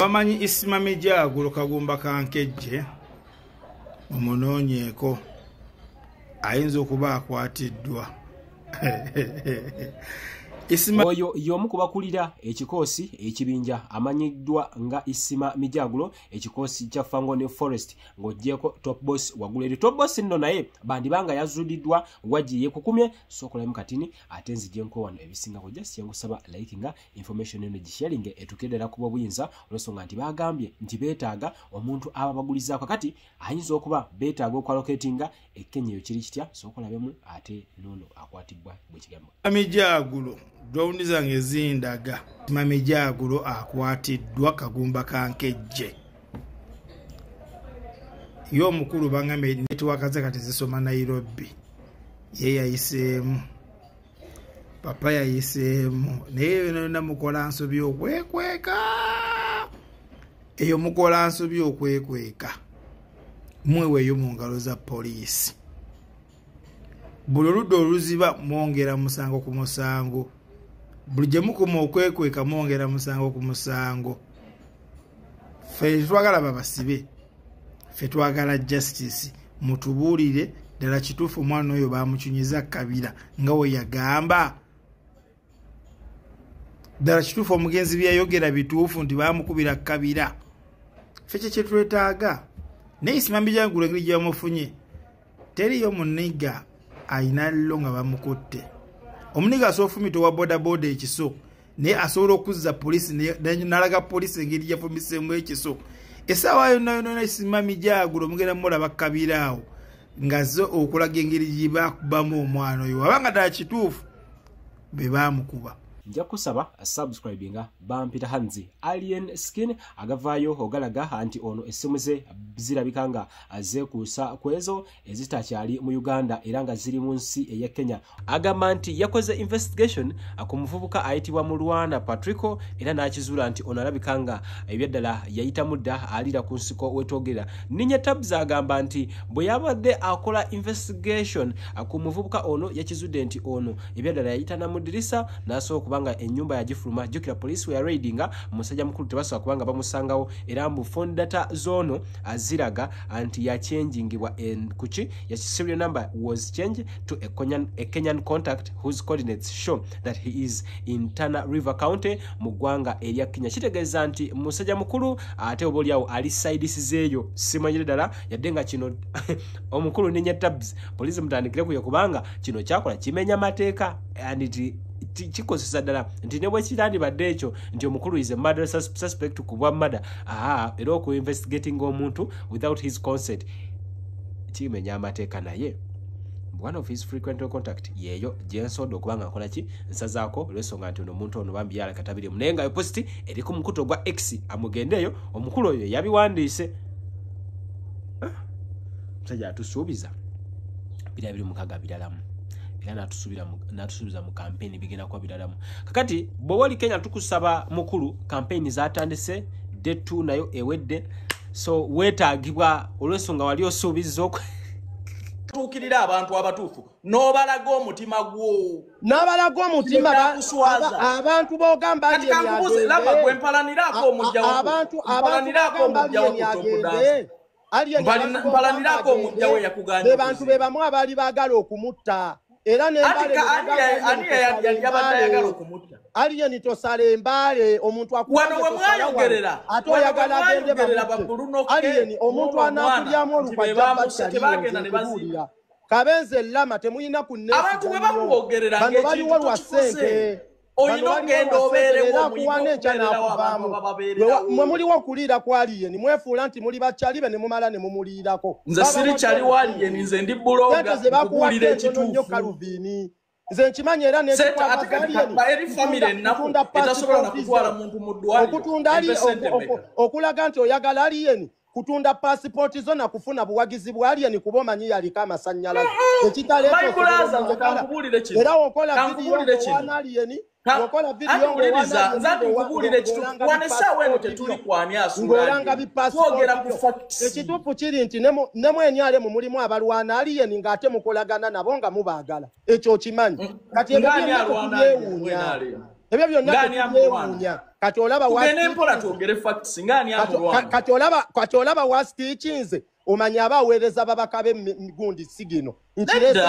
Abamanyi Isma Mijagulo Kagumba Kankejje mumunoonyeeko, ayinza okuba akwatiddwa. Isma oyo y'omu ku bakulira ekikoosi ekibinja amanyiddwa nga Isma Mijagulo, ekikoosi kya Fangone Forest, ng'oggyeko Top Boss waggulu eri. Top Boss nno naye bandibanga yazuuliddwa wagi yeekukumye. Sookolamu katini ate nzije nko wano ebisingako. Just kyenkusaba, likinga information eno, gisharinge etuukire ddala kuba obuyinza, olw'ensonga nti bagambye nti beetaaga omuntu ababagulizaako. Kati ayinza okuba beetaaga okwalocatinga e Kenya. Eyo kiri kitya? Sookolabemu ate noono akwatibwa bwe kigambo. Mijagulo, drone zange zindaga Isma Mijagulo akwatiddwa Kagumba Kankejje. Ye omukulu bangambye network ze kati zisoma Nairobi. Ye yayiseemu, papa yayiseemu, naye byonna byonna mukola nsobi okwekweka eyo, mukola nsobi okwekweka. Mweweeyo mu ngalo za poliisi. Buli oludda oluziba mwongera musango ku musango, buli gye mukuma okwekweka mwongera musango ku musango. Ffe tetwagala babasibe, ffe twagala justice. Mutubuulire ddala kituufu omwana oyo bamucunyiza Kabira nga we yagamba? Ddala kituufu omugenzi byeyayogera bituufu nti bamukubira Kabira? Ffe kye kyetwetaaga. Naye Isma Mijagulo engeri gye bamufunye, teriyo muniga ayina llo nga bamukutte. Omuniga asobola ofumita owa bodaboda ekiso, naye asobola okuzza polisi nalaga polisi engeri yafumiseemu ekiso. Essaawa yonna yonna Isma Mijagulo mugenda mulaba Kabira awo ng'azze okulaga engeri gye bakubamu omwana oyo, wabanga ddala kituufu be baamukuba. Nja kusaba subscribinga. Bampita Hanzi Alien Skin. Agavaayo ogalaga nti ono essimu ze zirabika nga zeekuusa ku ezo ezitakyali mu Uganda era nga ziri mu nsi ey'e Kenya. Agamba nti yakoze investigation ku muvubuka ayitibwa Mulwana Patrico era n'akizuula nti ono alabika nga ebyaddala yayitamu dda aliira ku nsiko wetwogera. Ninye Tabs agamba nti bwe yabadde akola investigation ku muvubuka ono, yakizudde nti ono ebyaddala yayita na mu ddirisa n'asobola okuba nga ennyumba yagifuluma. Jjukira poliisi we yaraidinga, musajja mukulu tebasobola kubanga bamusangawo. Era mbu phone data z'ono ziraga nti yachangingibwa kuki serial number was changed to a Kenyan contact whose coordinates show that he is in Tana River County mu ggwanga erya Kenya. Kitegeeza nti musajja mukulu ate oba oliawo ali saidisizeeyo, simanyire ddala. Yadde nga kino omukulu Ninya Tabs, poliisi mutandikire kuyo, kubanga kino kyakola kimenya mateeka and kikozesa ddala nti ne bwe kirandibadde ekyo nti omukulu is a murder suspect ku bwa murder, aa era okuinvestigating omuntu without his consent kimenya amateeka. Naye one of his frequent contact yeeyo gyensonda okuba nga nkola ki nsazaako, olwensonga nti ono omuntu ono bambi yalaka tabirimu. Naye nga post eri ku mukutu ogwa X, amugendeeyo omukulu oyo yabiwandiise. Ah, musajja atusuubiza 2026 biralamu, era n'atusuubiza mu kampeyini bigenda kuba biralamu. Kakati bw'oba oli Kenya, tukusaba mukulu, kampeyini zatandise, day 2 nayo ewedde, so weetaagibwa olw'ensonga wali osuubiza oku Tuukirira abantu abatuufu n'obalaga omutima gwo. N'abalaga omutima. Kyakuswaza. Abantu b'ogamba Kati kankubuuze, laba gwe mpalaniraako omujja wako. Abantu Mpalaniraako b'ogamba omujja wako. Alien Tokudansa. agende. Alien, abantu Mpalaniraako b'ogamba omujja we agende, yakuganye be bantu okuziika. be bamu abaali baagala okumutta era Anti n'embaale ani ne bagamba ani Alien tosala yali abadde ayagala embaale. okumutta? Alien tosala embaale, omuntu Wano akugambye we tosala wano, mwayogerera, ate wano we oyagala agende mwayogerera bamutte. babuluno ke Alien, omuntu n'olwo omwana anaakulyamu nti be olukwe ajja bamusse, battaliyo. tebagenda Nze ne baziika. nkubuulira, kabenze lama temulina Abantu bwe kunneesiga nnyo. bakwogerera Bano ng'ekintu baliwo lwa tokikoze, ssente. olina Bano baliwo okugenda lwa ssente, obeerewo, era omuyige akuwa n'enkya okubeererawo abantu n'akuvaamu. abababeererawo. Mwe muliwo okuliira ku Alien, mwefuula nti muli bakyali be ne mumala ne mumuliirako. Nze siri Babawadde kyali wa obusungu. Alien, nze ndi blogger, Sente ze bakuwadde nkubuulira entono nnyo. ekituufu. Kaluvini, nze nkimanyi era Sente ate nekikwagaza kati Alien eri famire ennaku kutunda etasobola na pasipooti kutwala zo. muntu mu ddwaliro Okutunda empe sente mmeka? Okulaga nti oyagala Alien, kutunda pasipooti zo nakufuna buwagizi bwa Alien, kuba omanyi yaliko amasannyalaze ekitaleeta My osobola brother, nze omwagala. kankubuulire kino. Era wokola vidiyo Kankubuulire kino. ng'owaana Alien, wokola Anti vidiyo wuliriza, ng'owaana nze anti Alien, nkubuulire ekituufu. ng'olanga Wano essaawa eno bipasipooti tetuli byo, kwani asuula ng'olanga Alien. bipasipooti Twogera ku byo. facts. Ekituufu kiri nti ne mu NRM mulimu abalwana Alien ng'ate mukolagana nabo nga mubaagala. Ekyo okimanyi. Kati ebyo Ng'ani byonna alwana Alien mu tetubyewuunya. NRM? Ebyo byonna Ng'ani amulwana? tetubyewuunya. Kati olaba Tugende mpola twogere facts nga ani amulwana. Kati olaba wastichinze omanya aba aweereza babaka be gundi sigino. Nkirese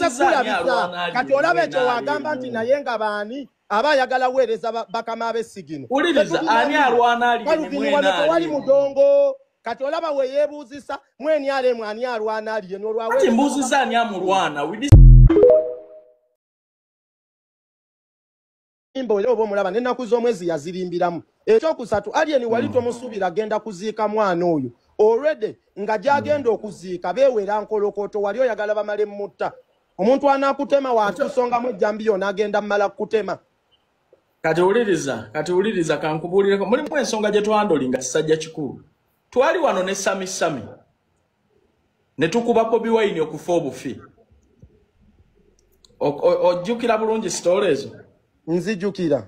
kulabisa. Kati olaba ekyo wagamba nti naye nga baani aba ayagala weereza bakama be sigino. Wuliriza ani alwana ali mwena. Tewali mudongo. Kati olaba we yeebuuzisa mweni alemu ani alwana ali n'olwawe. Ati mbuuzisa ani amulwana. Imbo leo bomulaba n'ennaku z'omwezi yazirimbiramu. Ekyokusatu Alien wali tomusuubira agenda kuziika mwana oyo. Already nga gy'agenda okuziika beewera nkolokoto wali oyagala bamale mutta. Omuntu anaakutema waatusongamu ejjambiyo n'agenda mmala kutema. Kati wuliriza kankubuulireko. Mulimu ensonga gye twandolinga kisajja kikulu. Twali wano ne Sami Sami ne tukuba Bobi Wine okufa obufi. Ojjukira bulungi sitole ezo? Nzijukira.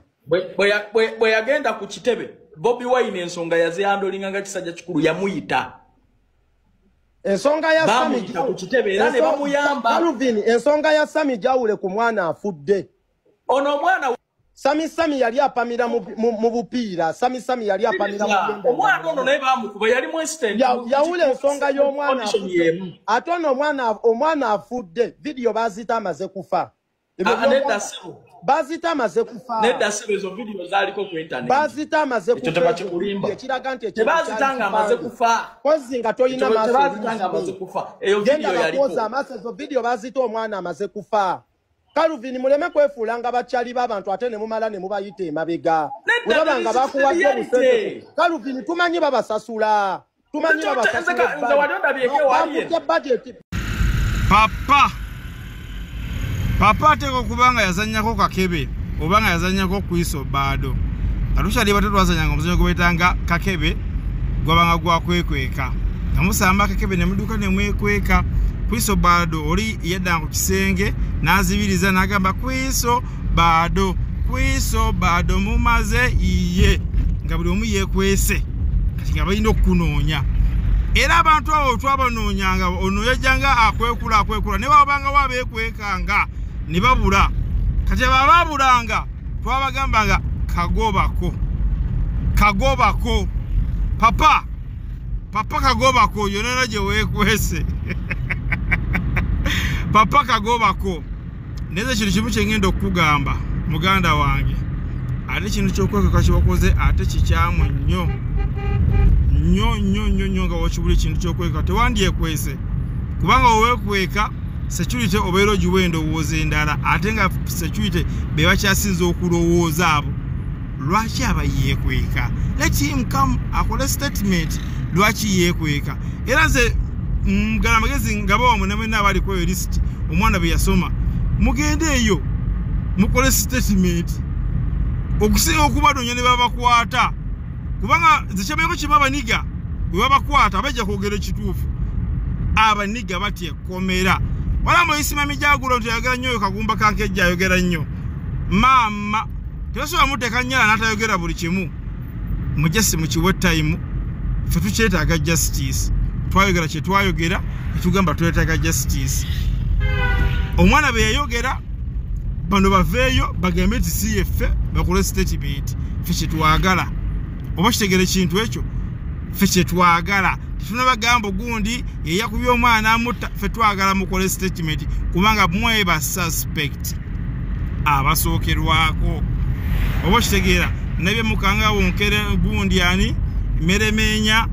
Bwe yagenda ku kitebe Bobi Wine ensonga yazihandolinga nga kisajja kikulu yamuyita. Ensonga ya Sami ku kitebe era ne bamuyamba. Calvin, ensonga ya Sami jawule ku mwana afudde. Ono omwana Sami Sami yali apamira mu bupiira. Sami Sami yali apamira mu omwana ono naye bamukuba yali mu instant. Yawule ensonga y'omwana afudde. Ate ono omwana afudde video bazita amaze kufa. Bazita amaze kufa. Nedda sebo ezo video zaaliko ku internet. Bazita amaze kufa. Ekyo tebakikulimba. Ekiraga nti tebazitanga amaze kufa. Kozi nga toyina maaso. Tebazitanga amaze kufa. Eyo video yaliko. Genda amaaso ezo video bazita omwana amaze kufa. Calvin muleme kwefuula nga bakyali b'abantu ate ne mumala ne mubayita emabega. Olaba nga bakuwadde obusente. Calvin tumanyi babasasula. Tumanyi babasasula. Nze wali ondabyeko wali. Papa. Papa ateekwa okuba nga yazannyako kakebe oba nga yazannyako kwiso baado. Nga tukyali bato twazannyanga omuzannyo gwe bayitanga kakebe gwabanga gwa kwekweka. Nga musamba kakebe ne mudduka ne mwekweka. Kwiso baado oli yaddanga ku kisenge n'azibiriza n'agamba kwiso baado mumaze iye. Nga buli omu yeekwese kati nga balina okukunoonya. Era abantu abo twabanoonyanga ono yajjanga akwekula ne wabangawo abeekwekanga ne babula. Kati abo abaabulanga twabagambanga kagobako. Kagobako. Papa kagobako yonna gye weekwese. Papa kagobako. Neze kintu kimu kye ngenda okukugamba muganda wange. Ate kintu ky'okwekeka kye wakoze ate kikyamu nnyo. Nnyo nnyo nnyo nnyo nga wokibula ekintu ky'okwekeka tewandyekwese. Kubanga weekweka security obeera ogiwa endowooza endala ate nga security be bakyasinze okulowooza abo. Lwaki aba yeekweka? Let him come akole statement lwaki yeekweka. Era nze mugala amagezi ngaba wamwe ne mwenna abali ku eyo list omwana bwe yasoma mugende eyo mukole statement okusinga okubanoonya ne babakwata. Kubanga nze kyamanyiko kimu abaniga bwe babakwata abajja kwogera ekituufu. Abaniga batya ekkomera. Wala muyisima mijagulo nti ayogera nnyo oyo Kagumba Kankejja ayogera nnyo. Maama tebasobola muteeka nnyala n'atayogera buli kimu. Mujesi mukiwe time ffe tukyetaaga justice. Twayogera kye twayogera netugamba twetaaga justice. Omwana bwe yayogera bano baveeyo bagambe nti si yeffe bakole statement. Ffe kye twagala. Oba kitegeera ekintu ekyo ffe kye twagala. Tetunnabagamba gundi yeyakubye omwana amutta ffe twagala mukole statement kubanga mmwe ba suspect abasookerwako. Oba kitegeera nabye mukanga wonkere gundi ani meremenya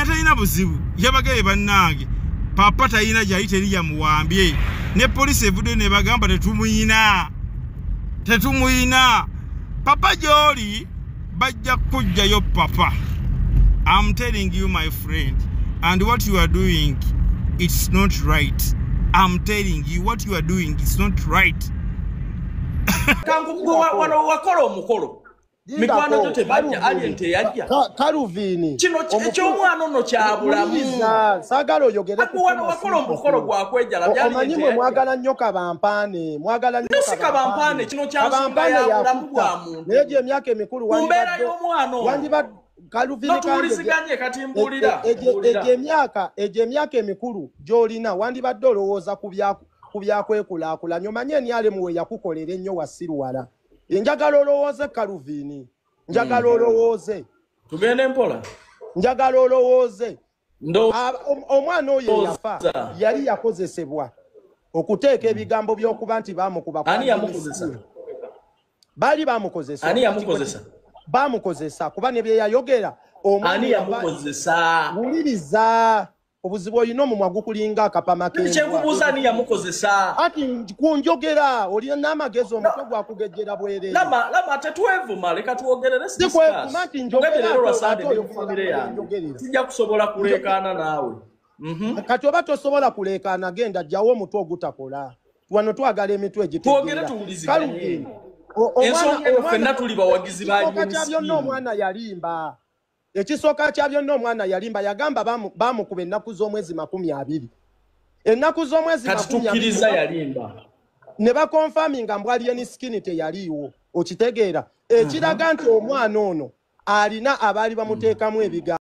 talina buzibu yabagaye bannange. Papa talina gyali teri yamuwambye ne poliisi evuddeyo ne bagamba tetumuyina. Papa gy'oli bajja kujjayo papa. I'm telling you my friend, and what you are doing, it's not right. I'm telling you what you are doing, it's not right. Wano wakola omukolo. Mikwano gyo tebajja, Alien teyajja. Calvin. Kino eky'omwana ono kya bulamu. Saagala oyogere ku wano wakola omukolo gwa kwejjala. Omanyi mwe mwagala nnyo kabampaane. Mwagala nnyo si kabampaane, kino kya nsonga ya bulamu bwa muntu. Naye gye emyaka emikulu ku mbeera y'omwana ono. Wandibadde Calvin tuwuliziganye kati mbuulira. Egyo emyaka emikulu gy'olina wandibadde olowooza ku byakwekulaakulanya. Omanye NRM we yakukolera ennyo wasiruwala. Enjagala olowooze Calvin. Njagala olowooze. Tugende mpola. Njagala olowooze. Omwana oyo yafa yali yakozesebwa okuteeka ebigambo by'okuba nti bamukuba. Ani yamukozesa? Baali bamukozesa. Ani yamukozesa? Bamukozesa kuba ne bye yayogera. Ani yamukozesa? Wuliriza. Obuzibu olina omumwa gukulinga akapama k'embwa. Kyenkubuuza ani yamukozesa? Ati kunjogera olina n'amagezi omutwe gwakugejjera bwereere. Lama tetwevuma, leka twogerere. Sikwevuma nti njogera ate oyo sijja kusobola kuleekaana naawe. Kati oba tosobola kuleekaana genda jjawo omutwe ogutakola. Wano twagala emitwe egitegeera. Twogere tuwuliziganye. Ensonga eno ffenna tuli bawagizi ba Alien Skin. Byonna omwana yalimba. Ekisooka kya byonna omwana yalimba, yagamba bamukuba ennaku z'omwezi 20. Ennaku z'omwezi 20 tukkiriza yalimba. Ne bakonfaminga mbu Alien Skin teyaliiwo. Okitegeera. Ekiraga nti omwana ono alina abaali bamuteekamu ebigambo.